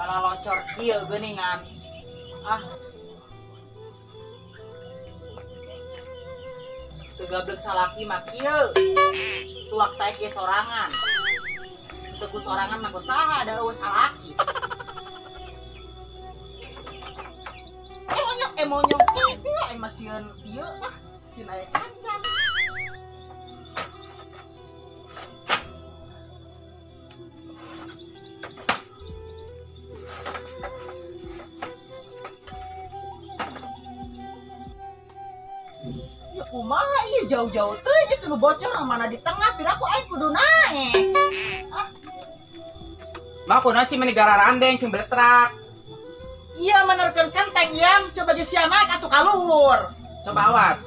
Balalocor kieu geuningan. Ah. Teu gablek salaki mah kieu. Tuak taek ge sorangan. Teu ku sorangan mah ku saha da eueuh salaki. Monyong. Ya aing mah sieun ieu ah, sieun aya cancang. Ya kumaha ieu jauh-jauh teh ieu nu bocor mana di tengah piraku aing kudu naek. Ah. Mah kunaon sih meni gararandeng sing beletrak. Iya menerkeun kenteng yam, coba ge sia naek atuh ka luhur. Coba awas.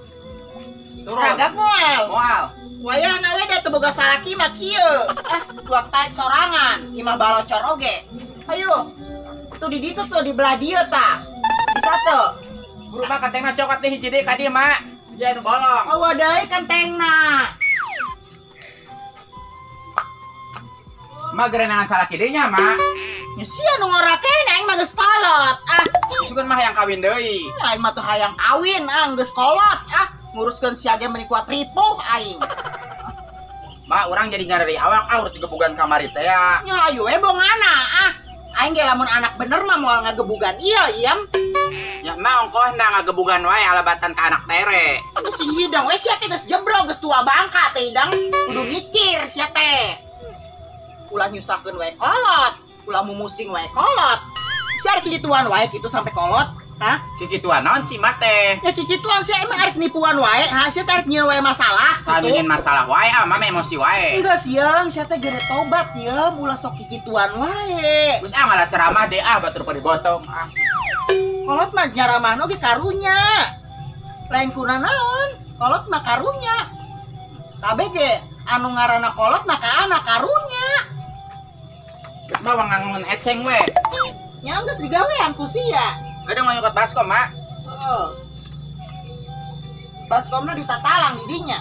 Turun. Ragak moal. Moal. Wayahna we da teu boga salaki mah kieu. Ah, tuak taek sorangan, imah balocor oge. Hayu. Tuh di ditu tuh di belah dieu tah. Bisa teu? Buru mah kentengna cokot teh hiji deui ka dieu mak. Hiji anu bolong. Awa deui kentengna. Mak gerenangan salaki deui nya, Mak. Ya sia nu ngora keneh aing mah geus kolot. Ah, sugan mah hayang kawin deui. Aing mah teu hayang kawin, ah geus kolot. Ah, nguruskeun sia ge meuni kuat ripuh aing. Mak, urang jadi ngareri awak ah urut digebugan kamari teh ya. Nya ayu we bongana ah. Aing ge lamun anak bener mah moal ngagebugan ieu ieu. Ya mah ongkohna ngagebugan wae alabatan ka anak tere. Geus si hidang we sia teh geus jebro geus tua bangka teh hidang. Kudu mikir sia teh. Ulah nyusahkeun wae kolot, ulah mumusing wae kolot. Sia arek kikituan wae kitu sampai kolot, hah? Kikituan naon sih mah teh? Ya kikituan sia emang arek nipuan wae, hah? Sia teh arek nyieun wae masalah kitu. Nyieun masalah wae ah, mah emosi wae. Enggak sieung, sia teh gere tobat yeum, ulah sok kikituan wae. Geus ah ngalah ceramah deh ah batur pada botong ah. Kolot mah nyaramahna oge karunya. Lain kuna naon, kolot mah karunya. Kabeh ge anu ngaranna kolot mah ka anak karunya. Geus mah wangangun eceng we. Nya geus digawean ku sia. Kadang mau nyokot baskom, Mak. Heeh. Baskomna ditatalang di dinya.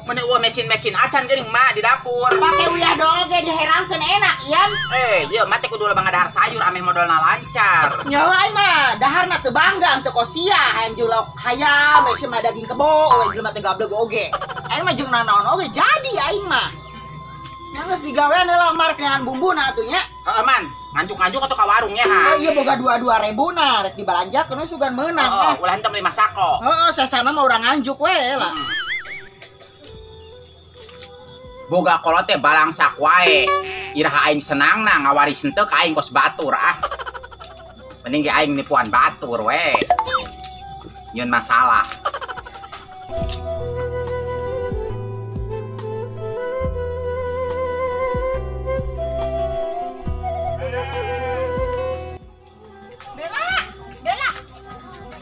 Meni eueuh mecin-mecin acan geuning, Mak, di dapur. Pake uyah doang ge diherangkeun enak, ian. Ieu mah teh kudu lebang ngadahar sayur ameh modalna lancar. Nyawa aing mah daharna teu bangga teu kosia hayang jeung lauk hayam, we mah daging kebo, we jelema teh gableg oge. Aing mah jeung nanaon oge jadi aing mah. Nya geus digawean heula marek neangan bumbuna atuh nya. Heeh, man. Nganjuk-nganjuk atuh ka warungnya ha. Oh iya boga 2.000 na rek dibalanjakeun we sugan meunang. Heeh, ulah henteu meuli masako. Heeh, sasana mah urang nganjuk we lah. Boga kolot teh balangsak wae. Iraha aing senangna ngawaris henteu ka aing kos batur ah. Mending ge aing nipuan batur we. Nyieun masalah. Bella, Bella.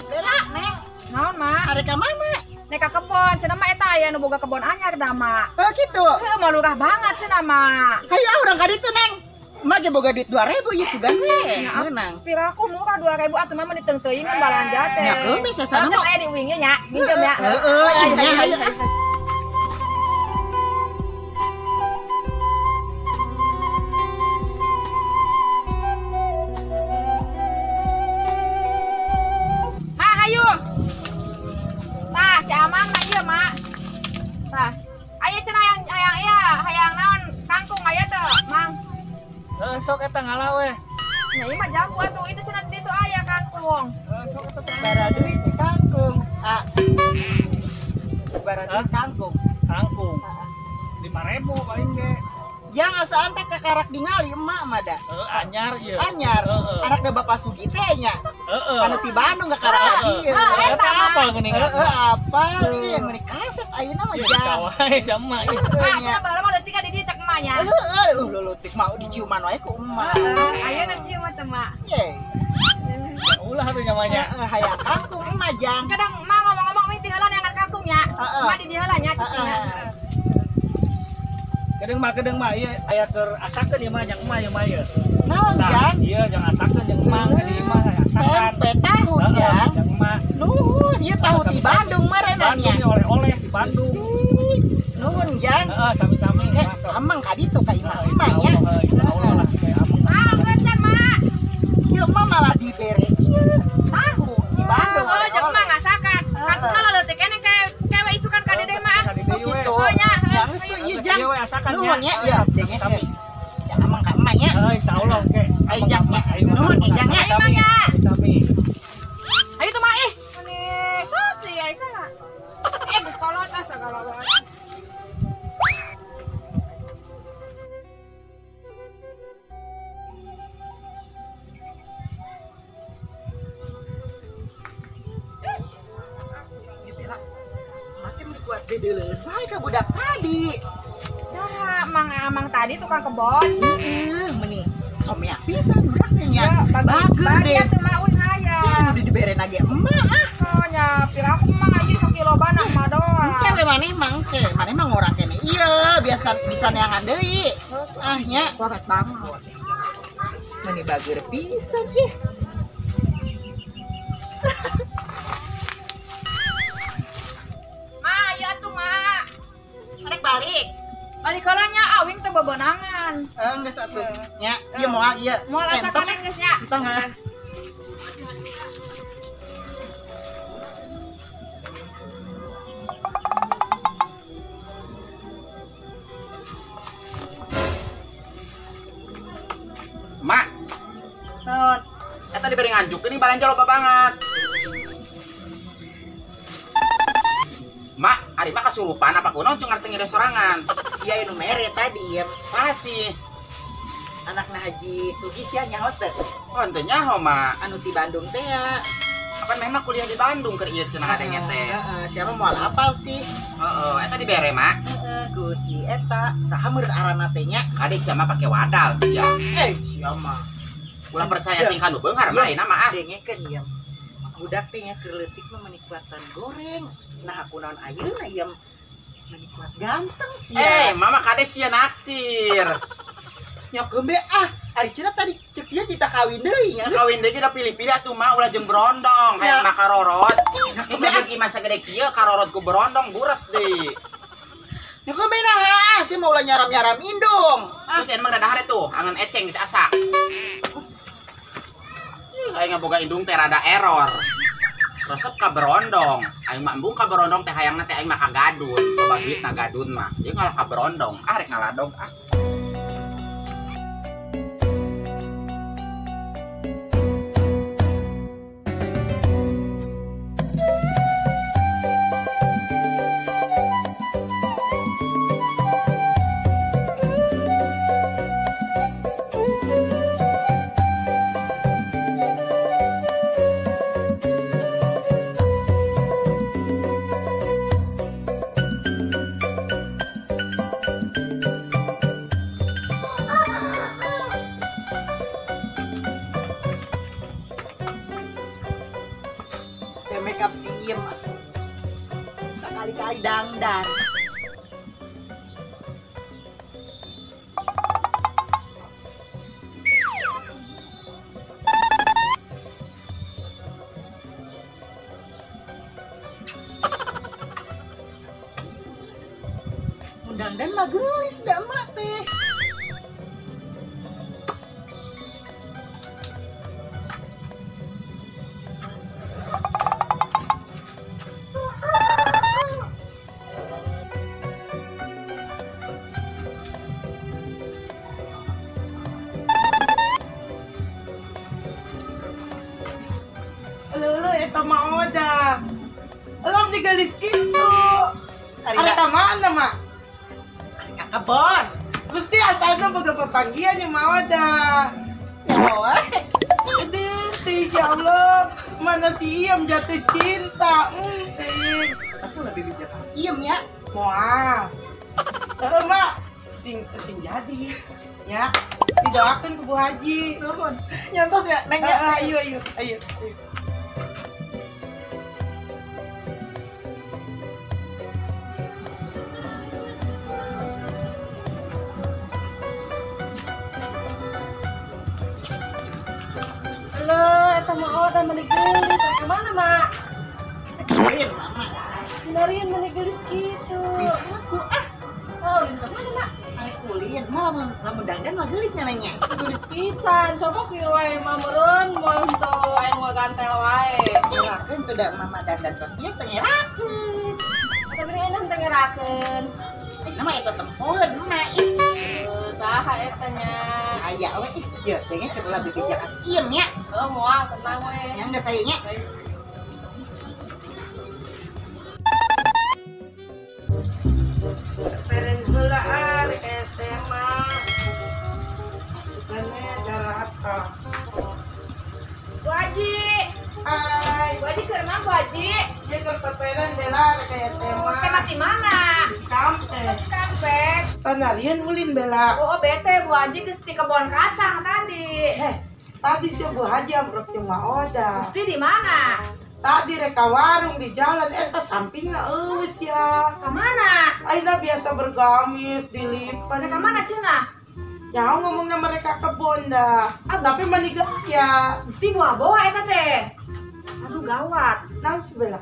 Bella, Neng. Naon, Mak? Arek ka mana? Nek ka kebon, cenah mah eta aya nu boga kebon anyar da, Mak. Oh gitu. Heuh, mah lurah banget cenah, Mak. Hayu ah urang ka ditu, Neng. Emak ge boga duit 2.000 ieu sugan we. Meunang. Piraku murah 2.000 atuh mah meuni teung-teuingan balanja teh. Nya keumi sasana mah. Aya di uing nya, minjem ya. Heeh, ayo. Ha, hayu. Tah, si Amang na ieu, Mak. Tah. Aya cenah hayang hayang ieu, hayang naon kangkung aya teu, Mang. Heeh, sok eta ngalah we. Nya ieu mah jambu atuh, itu cenah di ditu aya kangkung. Heeh, sok eta teh. Bara duit si kangkung. Ah. Bara duit kangkung. Kangkung. 5.000 paling ge. Yang asaan teh kakarak ningali emak mah da. Heeh, anyar ieu. Anyar. Anakna Bapak Sugi teh nya. Heeh. Anu ti Bandung kakarak ieu. Eta apal geuning. Heeh, apal ieu meuni kaset ayeuna mah jang. Sawae sama ieu. Ah, cenah baheula mah leutik di dieu cek emak nya. Heeh, leutik mah diciuman wae ku emak. Heeh, ayeuna cium mah teh, Mak. Ye. Ulah atuh nyamanya. Heeh, hayang kangkung emak jang. Kadang emak ngomong-ngomong mih ti heula neangan kangkung nya. Emak di dieu heula nya cicingnya. Kedeng mah ieu aya keur asakeun ieu mah jang emak ieu mah ieu. Naon jang? Ieu jang asakeun jang emak di imah asakan. Tempe tahu jang. Jang emak. Nuhun, ieu tahu di Bandung marenan nya. Bandung oleh-oleh di Bandung. Nuhun jang. Heeh, sami-sami. Amang ka ditu ka imah emak. Jang. Ieu we asakan nya. Nuhun nya ieu dengekeun. Ya amang ka emak nya. Heeh, insyaallah oke. Ayo Jang nya. Nuhun ya Jang nya. Sami. Ayo tuh mak ih. Meni sosi ya saha. Geus kolot ah sagala wae. Kuat dedeleun wae ka budak tadi. Saha mang amang tadi tukang kebon? Heeh, meni somea pisan budak teh nya. Bager deh. Teu maun hayang. Ya nu dibere nage emak ah. Oh nya piraku mah ieu sakilo bana mah doang. Engke we maneh mah engke, maneh mah ngora keneh. Ieu biasa bisa neangan deui. Ah nya kuat banget. Meni bager pisan ih. Balik. Balik heula nya awing teu bebenangan. Geus atuh. Nya, ieu moal ieu. Moal asakan geus nya. Entong ah. Mak. Naon? Eta diberi nganjuk ini balanja loba banget. Mak, ari mah kasurupan apa kunaon cung ngarcengi restorangan? Iya nu mere tadi ya. Pasti. Anakna Haji Sugi sia nyaho teu? Oh, henteu nyaho, Mak. Anu ti Bandung teh ya. Apa memang kuliah di Bandung keur ieu cenah adanya teh. Heeh, siapa moal apal sih? Heeh, eta dibere, Mak. Heeh, ku si eta saha meureun arana teh nya? Kade sia mah pake wadal sia. Sia mah. Ulah percaya tingkah nu beunghar mah ayeuna mah ah. Dengekeun ieu. Budak teh nya keur leutik mah menikmatan goreng. Nah aku naon ayeuna ieu menikmat ganteng sia. Mama kade sia naksir. Nyokeun be ah, ari cenah tadi cek sia kita kawin deui nya. Kawin deui da pilih-pilih atuh mah ulah jeung berondong hayang mah karorot. Nyokeun be masa gede kieu karorot ku berondong buras deui. Nyokeun be nah, sia mah ulah nyaram-nyaram indung. Terus emang rada hare tuh, angan eceng geus asak. Aing ngaboga indung teh rada error. Resep ka berondong. Aing mah embung ka berondong teh hayangna teh aing mah ka gadun. Loba duit na gadun mah. Jeung ngalah ka berondong. Ah rek ngaladog ah. Makeup siem sekali-kali dangdan. Dangdan mah geulis da emak teh. Lulu, eta mah oda. Alam di galis kitu. Ada tamaan na mak? Ari ka kebon. Mesti asana boga papanggihan yang mah oda. Ya wae. Aduh, ya Allah, mana si Iem jatuh cinta. Aku lebih bijak pas Iem ya. Moal. Heeh, Mak. Sing sing jadi. Ya, didoakan ke Bu Haji. Nuhun. Nyantos ya, Neng ya. Ayo, ayo, ayo. Halo, eta mah oda meni geulis. Kemana, Mak? Ulin, Mama. Sinarin meni geulis gitu. Aku ah. Oh, ulin kemana, Mak? Arek ulin, mah lamun dandan mah geulis nya nanya. Geulis pisan, coba kieu wae mah meureun moal henteu aya nu ngagantel wae. Ngerakeun teu da mama dandan tos ieu teu ngerakeun. Eta geuning enak teu ngerakeun. Ayeuna mah eta tempoeun emak ih. Saha eta nya? Aya we ih. Ieu kayaknya keur ulah bebeja ka sieun nya. Heuh moal tenang we. Nya geus aya nya. Peren heula rek SMA. Sukane cara apa? Bu Haji. Hai. Bu Haji keur naon Bu Haji? Ieu keur peperen bela rek SMA. SMA di mana? Cikampek. Cikampek. Sanarieun ulin bela. Oh, bete Bu Haji geus di kebon kacang tadi. Tadi si Bu Haji ambrok jeung Ma Oda. Gusti di mana? Tadi rek ka warung di jalan eta sampingna eueus ya. Ka mana? Ayeuna biasa bergamis dilipat. Ka mana cenah? Ya ngomongna mereka kebon dah. Tapi meni ya. Gusti buah-buah eta teh. Aduh gawat. Naon sih bela?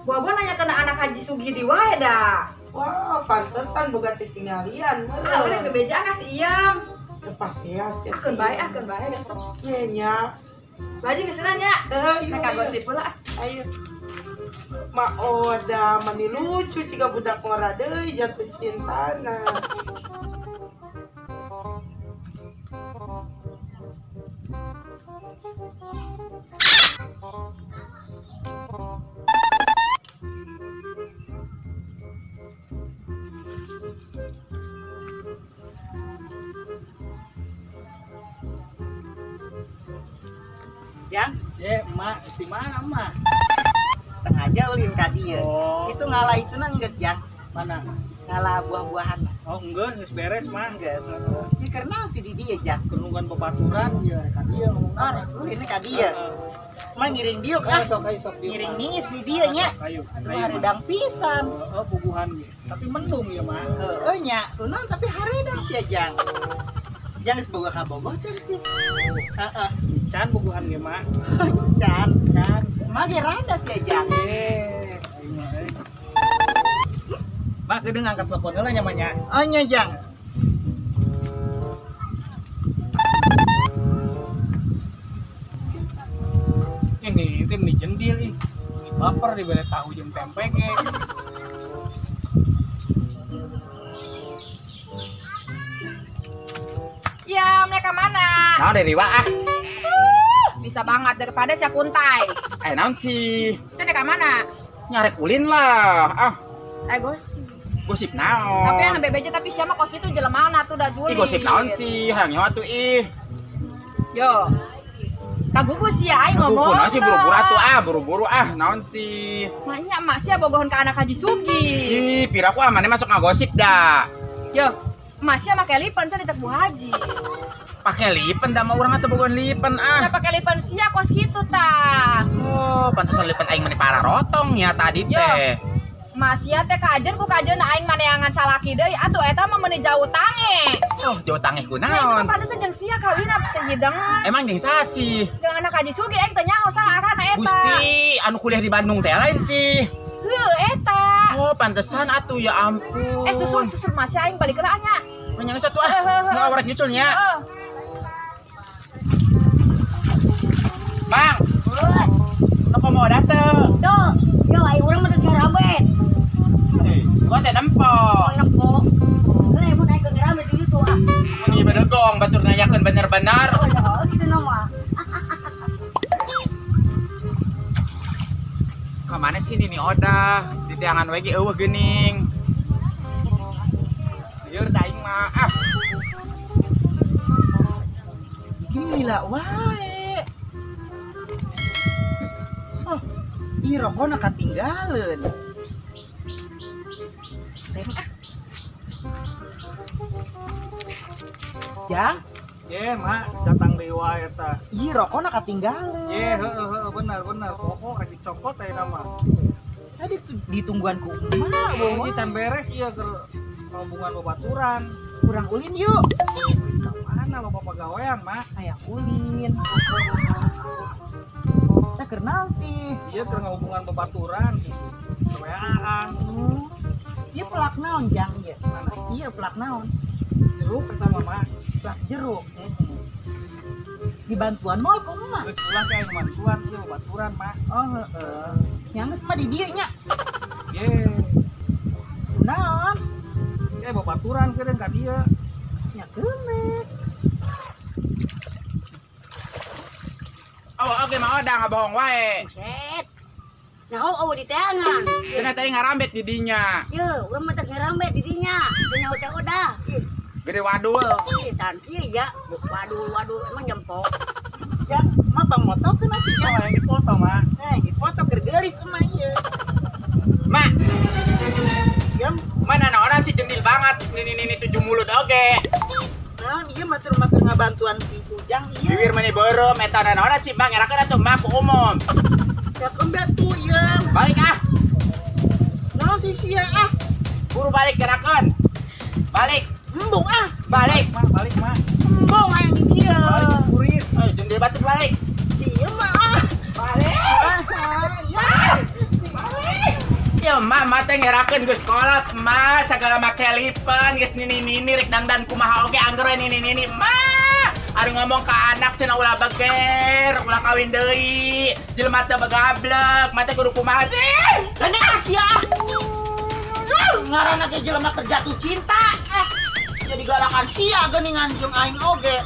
Buah-buah nanya kena anak Haji Sugi di wae dah. Wah, pantesan boga titinggalian meureun. Ah, udah bebejaan ka si Iyam. Lepas ya, sih. Akeun bae, akeun bae gesek. Iya nya. Bu Haji geus nya. Ayo. Mereka gosip pula. Ayo. Ma Oda mani lucu jika budak ngora deui jatuh cintana. Jang? Emak, di mana emak? Sengaja ulin ka dieu. Oh. Itu ngalah itu nang geus, Jang. Mana? Ngalah buah-buahan. Oh, enggak, geus beres mah. Geus. Ieu keur naon sih di dieu, Jang? Keur babaturan ieu ka dieu ngomong. Oh, ulin ka dieu. Mah ngiring diuk ah. Sok ayo sok diuk. Ngiring niis di dieu nya. Ayo. Aduh hareudang pisan. Heeh, puguhan ge. Tapi mendung ieu mah. Heeh nya, kunaon tapi hareudang sia, Jang. Jang geus boga ka Bogor can sih. Heeh. Can bogohan ge mah. Can. Can. Mah ge rada sia Jang. Aing mah euy. Mak geudeung angkat telepon heula nya mah nya. Oh nya Jang. Ini teh meni jendil ih. Ini baper dibere tahu jeung tempe ge. Ya, mereka mana? Nah, dari wa ah. Bisa banget daripada sia kuntai. Naon sih? Cenah ka mana? Nyarek ulin lah. Ah. Gosip. Gosip naon? Tapi yang bebeja tapi siapa kos itu jelemana tuh dah Juli. Ih, gosip naon sih? Hayang nyawa tuh ih. Yo. Kagugu sih ya aing ngomong. Naon sih buru-buru atuh ah, buru-buru ah, naon sih? Maknya emak sia bogohan ka anak Haji Sugi. Ih, piraku ah mane masuk ngagosip dah. Yo. Masya make lipen sia ditek Bu Haji. Pake lipen dah mau urang atuh bogohan lipen ah. Nah, pake lipen sia kos kitu tah. Oh, pantesan lipen aing meni parah rotong ya tadi teh. Masya teh kajen ku kajen aing maneangan salaki deui atuh eta mah meuni jauh tange. Oh, jauh tange ku naon? Nah, pantesan jeung sia kawin teh hideng. Emang jeung sasi? Jeung anak Haji Sugi aing teh nyaho saha kana eta. Gusti, anu kuliah di Bandung teh lain sih. Heuh eta. Oh, pantesan atuh ya ampun. Susul susul Masya aing balik heula nya. Menyang satu ah, nggak awrak nyuculnya. Bang, apa mau dateng? Tuh, yo, ayo orang mah ngerabe. Gua teh nempo. Nempo. Heuh, mun aing ngerabe dulu tuh ah. Mun ieu bedegong batur nanyakeun bener-bener. Oh, gitu nama. Ka mana sih Nini Oda? Di tiangan we ge eueuh geuning. Lieur da aing mah ah. Gila wae. Oh, ih rokona katinggaleun. Teh ah. Jang? Ye, mak, datang deui wae eta. Ih rokona katinggaleun. Ye, heeh heeh benar benar. Pokok rek dicokot ayeuna mah. Tadi ditungguan ku emak, ieu can beres ieu keur hubungan babaturan. Kurang ulin yuk. Mana loba pagawean, mak? Hayang ulin. Kita kenal sih. Iya keur ngahubungan babaturan gitu. Weaan. Ieu pelak naon Jang ieu? Iya pelak naon? Jeruk eta mah, Mak. Pelak jeruk. Dibantuan moal ku emak. Geus ulah ka bantuan ieu babaturan, Mak. Oh, heeh. Yang geus mah di dieu nya. Ye. Naon? Hapuran keureun ka dieu. Nya keun. Oh, oke mah odang ngabohong wae. Buset. Nah, oh, di teangan. Cenah teh ngarambet di dinya. Ye, urang mah teh ngarambet di dinya. Teu nyaho teh odah. Ih, gede wadul. Ih, tan kieu ya. Wadul, emang jempol. Ya, mah pangmotokeun atuh ya. Oh, yang dipoto mah. Eh, dipoto keur geulis emah ieu. Mak, Yam, mana orang sih jendil banget nini-nini tujuh mulut oge. Naon ieu matur-matur ngabantuan si Ujang ieu. Bibir mani beureum eta naon sih Bang ngerakeun atuh mah ku umum. Ya kembet tuh ieu. Balik ah. Naon sih sia ah. Buru balik gerakeun. Balik. Embung ah. Balik. Mak, balik mak. Embung aya di dieu. Balik kurit. Ayo jendil batu balik. Si ieu mah ah. Balik. Ya. Balik. Ya emak mah teh ngerakeun geus kolot emak sagala make lipen geus nini-nini rek dangdan kumaha oge angger we nini-nini emak. Ari ngomong ka anak cenah ulah beger, ulah kawin deui. Jelema teh begablek, mah teh kudu kumaha sih? Gandeng ah sia ah. Ngaranna ge jelema keur jatuh cinta. Jadi galakan sia geuningan jeung aing oge.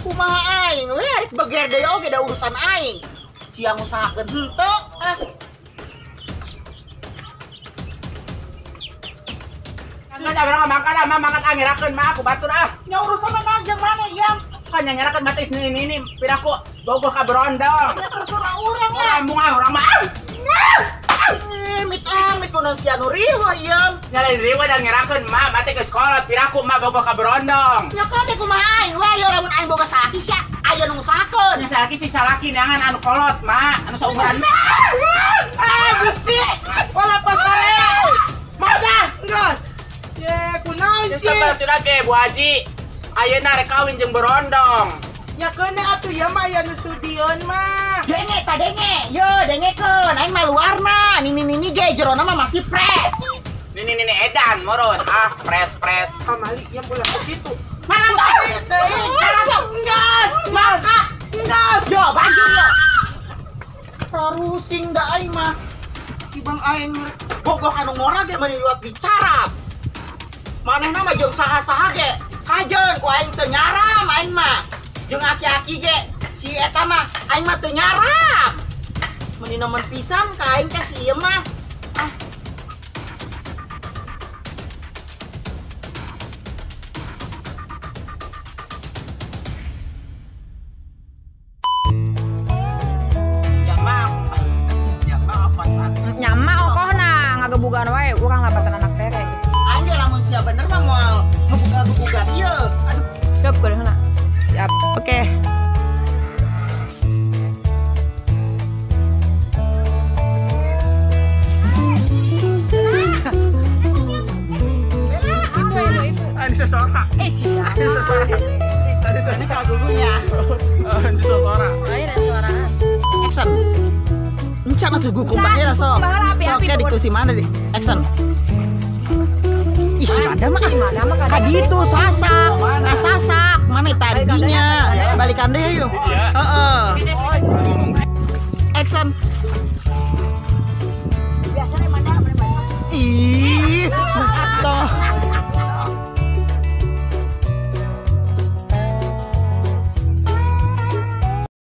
Kumaha aing we rek beger deui oge da urusan aing. Sia ngusahakeun henteu ah. Enggak ada makan ah, mah makan ah ngerakeun mah aku batur ah. Nya urusan mah jeung mana yang? Kan yang ngerakeun mah teh nini-nini piraku bogoh ka berondong. Ya terserah urang lah. Embung ah urang mah. Mit ah, mit kunaon sia nu riweuh ieu. Nyalain riweuh da ngerakeun mah, mah teh geus kolot piraku mah bogoh ka berondong. Nya kade kumaha aing we aya lamun aing boga salaki sia, aya nu ngusahakeun. Nya salaki sih salaki neangan anu kolot mah, anu saumuran. Ah, Gusti. Wala pasare. Mau dah, geus. Ye, kunaon Ya sih? sabar atuh ge Bu Haji. Ayeuna rek kawin jeung berondong. Nya keun atuh ieu mah aya nu sudieun mah. Denge ta denge, yo dengekeun aing mah luarna, nini-nini ge jerona mah masih fresh. Nini-nini edan murun ah fresh-fresh. Kamali ieu ulah kitu. Mana tuh? Mana tuh? Gas, gas. Gas. Yo, banjur yo. Tarusing da aing mah. Ibang aing bogoh anu ngora ge meuni liwat bicara. Manehna mah jeung saha-saha ge kajeun ku aing teu nyaram aing mah. Jeung aki-aki ge si eta mah aing mah teu nyaram. Meuni nemen pisan ka aing teh si ieu mah. Ah. Ya mah. Ya mah apa sat? Nya mah okohna ngagebugan wae urang labatan anak tere gitu. Aing ge lamun sia bener mah moal ngebuga-gebuga ieu. Aduh, Siap kudu heula. Siap. Oke. Itu. Ada seseorang. Eh sia. Ada seseorang. Ada ini kagugunya. Ada seseorang. Lain ada suaraan. Action. Encan atuh gukum baheula sok. Baheula api-api Sok ke di kursi mana di? Action. Ih, si Mada mah Mada mah ka ditu sasak. Kasasak. Mana tadinya? Balikan deh yuk. Heeh. Action.